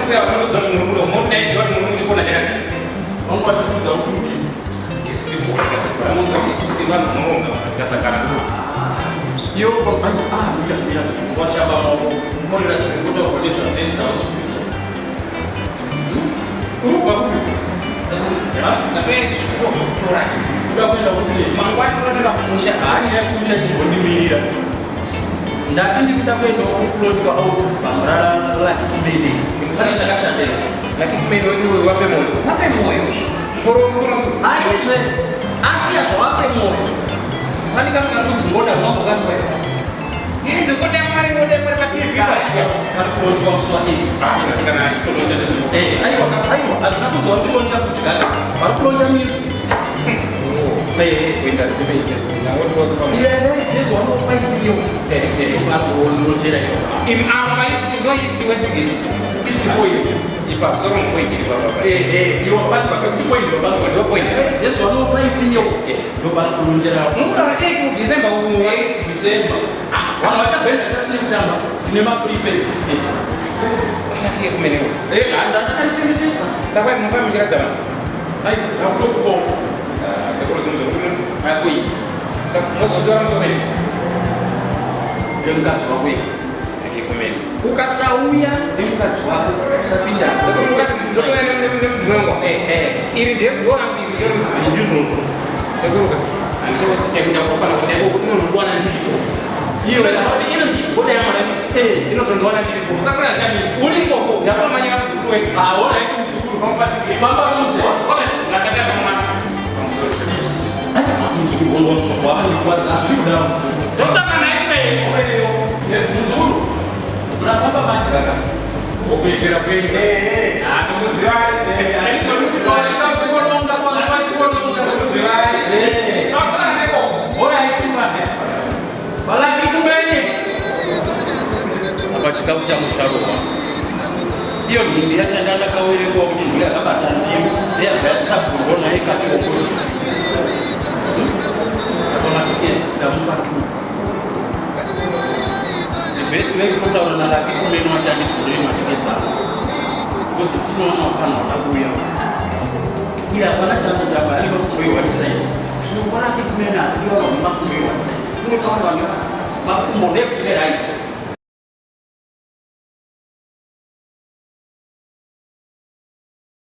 Munokuya munoziva kuti muri kuno, moti ndaiziva kuti muri kuchikona chakadii. Vangu vachikudza kuti udii. Isu tiri kuona tikasakara, munoziva kuti isusu tiri vanhu vanoronga tikasangana sekuru. Iyo ah mira washamba maoko morera zvekutaurwa nezvatenzi hausi kuita. Uri kubva kupi? Sekuru, ndatoya kuzokutora. Kuda kuenda kupi? Mangwana tinotoenda kumusha. Haani yekumusha chibondimirira. Ndati ndikuda kuendawo kuplot kwaOut Lucky Kumene. Pane chakashata here? Lucky Kumene wedu wape moyo. Wape moyo. Korokoro. Aizve. Asiya zvawape moyo. Pane kamwe kanonzi ngoda mwako kati wewe. Ngenze ngoda mwari ngoda mwari pa TV pa. Kari kulonjwa musi wa 8. Kana achitolonja ndemo. Eh, aiwa aiwa hazvina kunzi vari kulonja kudya. Vari kulonja music. Kuenda zive ize. Iyana Jesu wanofairiyo. Vari Im ava east ndo east west gate. East point. Ipapo soro point iri papa. Eh eh iwo pati pa point pa ndo point. Jesu wanofairiyo. Ndo vari kulonjera. Munotaura 8 December umu. December. Vanhu vachabhenda chasiri kutamba tine ma prepaid tickets. Anakike kumenewo. Eh, handandakachengetedza. Saka munofamba muchiratidza vanhu. Ai, ndakutokutoka. Sekuru zvinhu zvokuti akui. Saka mozotora musomeni. Nemukadzi wako iwe. Achikumeni. Ukasauya nemukadzi wako usapinda. Sekuru ndotoya nemudzimai wangu. Ehe. Iri ndiye wangu iri ndiye mudzimai. Ndizvozvo. Sekuru handisoro kuti ndakufana kuti ndiko inondiwana ndiripo. Iyo inochigoda yamwana Eh. inotondiwana ndiripo. Sakura chami Urikoko. ndakamanyira muzukuru wedu. Ah, ora muzukuru. Pamupatikire. Famba mushe. Ndakatanga mwana. Pamusoro. Muzukuru wandikwadza zviri kudaro. Tosangana ikweyo. Muzukuru. Unafamba manje kaka. Okuitira kwenyu. Eh. Ah, tokuzivai. Tokuzivai. Sakura neko. Ora ikumane. Balaki kumene. Apa chikafu changu charowa. Iyo nhumbi yacho ndakawerengwa kuti ndiyo yakabata ndiro ndeyabva yatsagurwa naye kachoko. Matiketi ndamupa two. The best way kunotaura naLucky Kumene wati andidzorere matiketi ako. Because tinoona utano hwakabuya. Iye hapana chaanotamba ari makumbo one side. Zvino kwaLucky Kumene hakudiwa vanhu nemakumbo one side. Kunoda vanhu makumbo left neright.